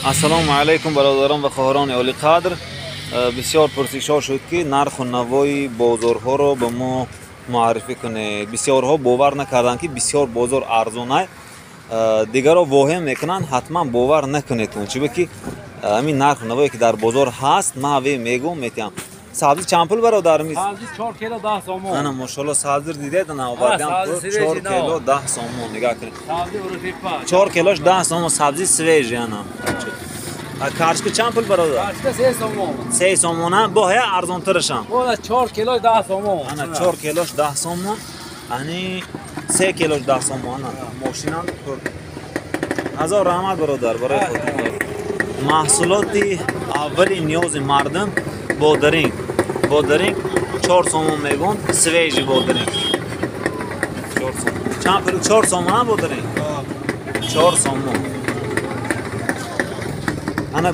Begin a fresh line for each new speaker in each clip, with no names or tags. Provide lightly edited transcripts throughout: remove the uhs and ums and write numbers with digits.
Ассалому алайкум бародарон ва хоҳарони олиқадр. Бисёр пурсишҳо шуд, ки нарху навои бозорҳоро ба мо муаррифӣ кунед. Бисёрҳо бовар накарданд, ки бисёр бозор арзонай. Дигарро воҳим мекунанд, ҳатман бовар накунед. Чунки ки ҳамин нарху навое ки дар бозор ҳаст, ман аве мегӯм, метиҳам. Сабзи чанд пул, бародармиз?
Сабзи 4 кило 10 сомон.
Ана, мошалло, сабзир дидед, ана овардам, 4 кило 10 сомон, нигоҳ кунед.
Сабзи Урутепа.
4 килош 10 сомон, сабзи свежий ана. Карчка чанд пул, бародар?
Карчка 3 сомон.
3 сомона, бо ҳая арзонтарашам.
Бо 4 кило 10 сомон.
Ана 4 килош 10 сомон, ани 3 килош 10 сомон, ана мошинам пур. Ҳазор раҳмат, бародар, барои хотир. Маҳсулоти аввали ниёзи мардум бодиринг. Бодиринг 4 сомон мегӯн, свежий бодиринг. 4 сомон. Чанд пул? 4 сомон бодиринг? 4 сомон. Ана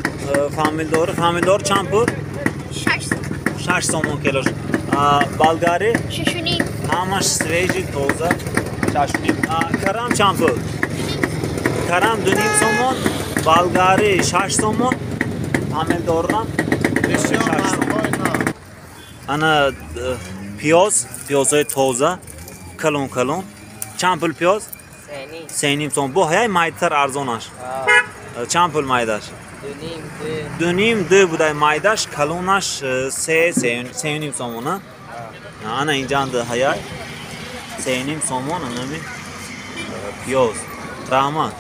фамилдор, фамилдор чанд пул?
6.
6 сомон килош. Болгари?
6.5.
Ҳамаш свежий, тоза. 6.5. Карам чанд пул? Карам 2.5 сомон, болгари 6 сомон, фамилдорам 6 сомон. Ана пиёз, пиёзҳои тоза, калон калон. Чанд пул пиёз? 3.5 сомон. Бо ҳаяй майдатар арзонаш. Чанд пул майдаш? 2.5 2 будай майдаш, калонаш 3 3.5 сомон. Ана инҷанд ҳаяй 3.5 сомон анами пиёз. Раҳмат.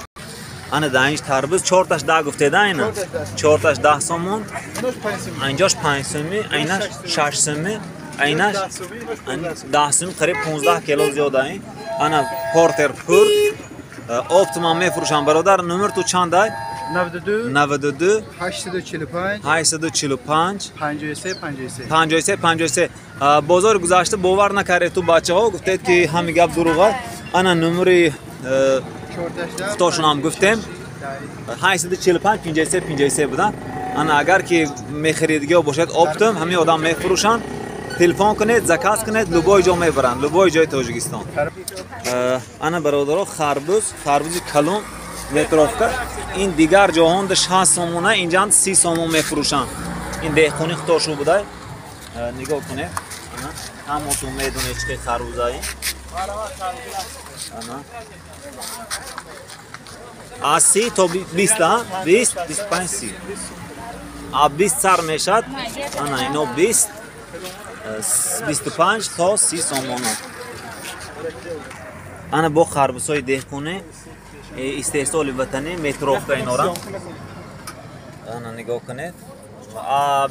Ана даинҷ тарбуз 4таш 10 гуфтеда ина. 4таш 10 сомон. Инҷош 5 сомӣ, айнаш 6 сомӣ, айнаш 10 сомӣ, қариб 15 кило зиёда ин. Ана портер пур. Оптиман мефурӯшам, бародар. Номер ту чандай?
92
92
845
845
53 53
53 53. Бозори гузашта бовар накардед ту бачаҳо, гуфтед ки ҳами гап дурӯға. Ана номери худошонам гуфтем 845 53 53 буда. Ана агар ки мехаридгиҳо бошад оптом, ҳамин одам мефурӯшанд. Телефон кунед, заказ кунед, любой ҷо мебаранд, любой ҷои Тоҷикистон. Ана бародаро, харбуз, харбузи калон метровка. Ин дигар ҷоҳонда 60 сомона, инҷанд 30 сомон мефурӯшанд. Ин деҳқони худошу будай. Нигоҳ кунед. Ана ҳамотон медонед чӣ хел харбуза ин. Ана аз 30 то 20, 20, 25, 30. А 20 сар мешад. Ана ино 20, 25 то 30 сомона. Ана бо харбузҳои деҳқонӣ истеҳсоли ватанӣ, метровка инора. Ана нигоҳ кунед.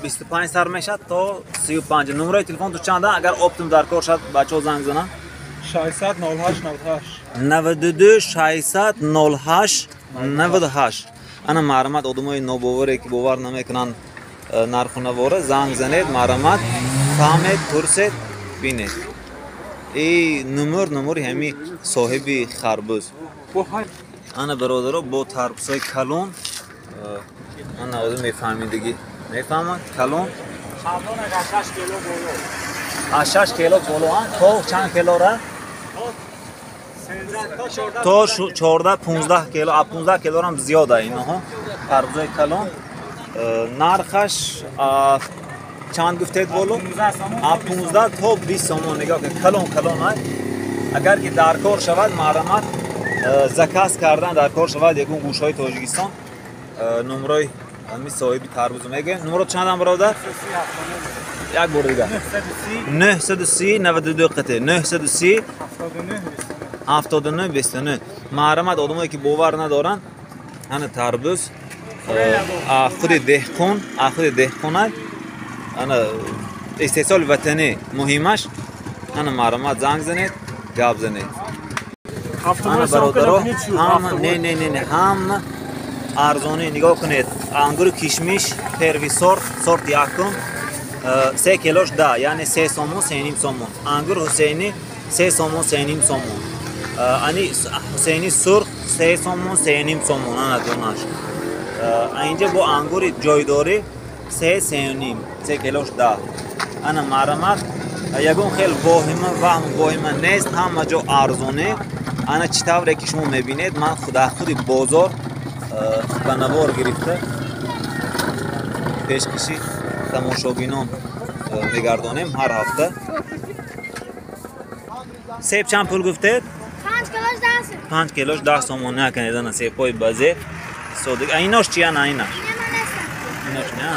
25 сар мешад то 35. Номерои телефон ту чанда? Агар оптом дар кор шад, бачаҳо занг зананд.
600 08 98
92 600 08 98. Ана марҳамат, одамои нобоворе ки бовар намекунанд нарху навора, занг занед, марҳамат, фаҳмед, пурсед, бинед. И номер, номери ҳами соҳиби харбуз. Ана бародаро, бо тарбузҳои калон. Ана озу мефаҳмидагӣ, мефаҳмад калон. Аз 6 кило боло то чанд килора? То 14 15 кило, а 15 килорам зиёда иноҳо. Тарбузҳои калон. Нархаш чанд гуфтед боло? А 15 то 20 сомон. Нигоҳ кунед, калон калон ай. Агар ки дар кор шавад, марҳамат, заказ кардан дар кор шавад ягон гӯшҳои Тоҷикистон, номерои ҳамин соҳиби тарбузо мегӯем. Номеро чандам, бародар? Як бор дигар. 930 92 қите 930 79 29. Марҳамат, одамое ки бовар надоранд, ана тарбуз худи деҳқон, худи деҳқонай. Ана истеҳсоли ватанӣ муҳимаш. Ана марҳамат, занг занед, гап занед. Ана бародаро, ҳама не не не не ҳама арзонӣ. Нигоҳ кунед, ангуру кишмиш первый сорт, сорт якум, 3 килош 10, яъне 3 сомон, 3.5 сомон. Ангур Ҳусейнӣ 3 сомон, 3.5 сомон. Ани Ҳусейни сурх 3 сомон, 3.5 сомон, ана донаш. Инҷа бо ангури ҷойдорӣ 3, 3.5, 3 килош 10. Ана марҳамат, ягон хел воҳима, ваҳму воҳима нест, ҳама ҷо арзонӣ. Ана чӣ тавре ки шумо мебинед, ман дар худи бозор Ба навор гирифта пешкаши тамошобинон мегардонем ҳар ҳафта. Себ чанд пул гуфтед?
5 килош 10 сом.
5 килош 10 сомон. Накунед, ана себҳои базе содиқ. Инош чи, ана инаш? Инош не?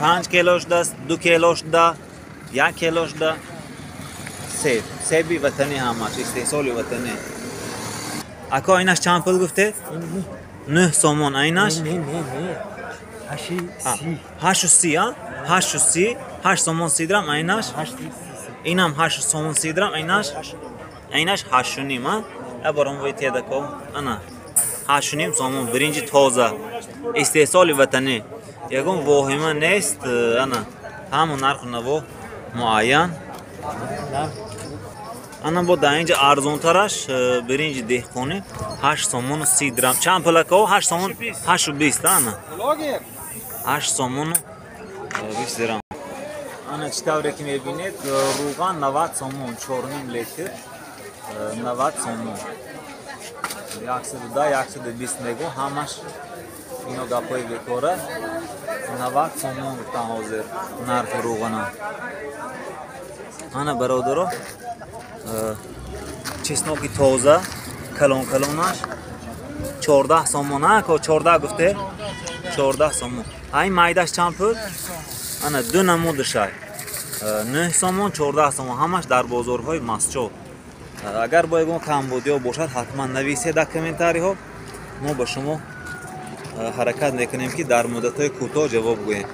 5 килош даст, 2 килош да, 1 килош да. Себ, себи ватанӣ, ҳамаш истеҳсоли ватанӣ. Ако, инаш чанд пул гуфтед? 9 сомон. Инаш? Ҳашту си, ҳашту си, 8 сомон 30 дирам. Инаш? Инам 8 сомон 30 дирам. Инаш? Инаш ҳашту ним. А борам вайтедако, ана 8,5 сомон. Биринҷи тоза, истеҳсоли ватанӣ, ягон воҳима нест. Ана ҳамон нарху наво муайян. Ана бо дар инҷа арзонтараш биринҷи деҳқонӣ 8 сомону 30 дирам. Чанд пул, ако? 8 сомон, 8,20. Ана 8 сомону 20 дирам. Ана чӣ тавре ки мебинед, рӯған 90 сомон, 4,5 литр 90 сомон. 110, 120 мегӯ, ҳамаш ино гапҳои бекора. 90 сомон гуфтан ҳозир нархи рӯғана. Ана, бародаро, чесноки тоза, калон калонаш 14 сомон. Ако, 14 гуфте? 14 сомон. Ай майдаш чанд пул? Ана ду намудашай: 9 сомон, 14 сомон. Ҳамаш дар бозорҳои Мастчоҳ. Агар бо ягон камбудиҳо бошад, ҳатман нависед дар комментариҳо. Мо ба шумо ҳаракат мекунем, ки дар муддатҳои кӯтоҳ ҷавоб гӯем.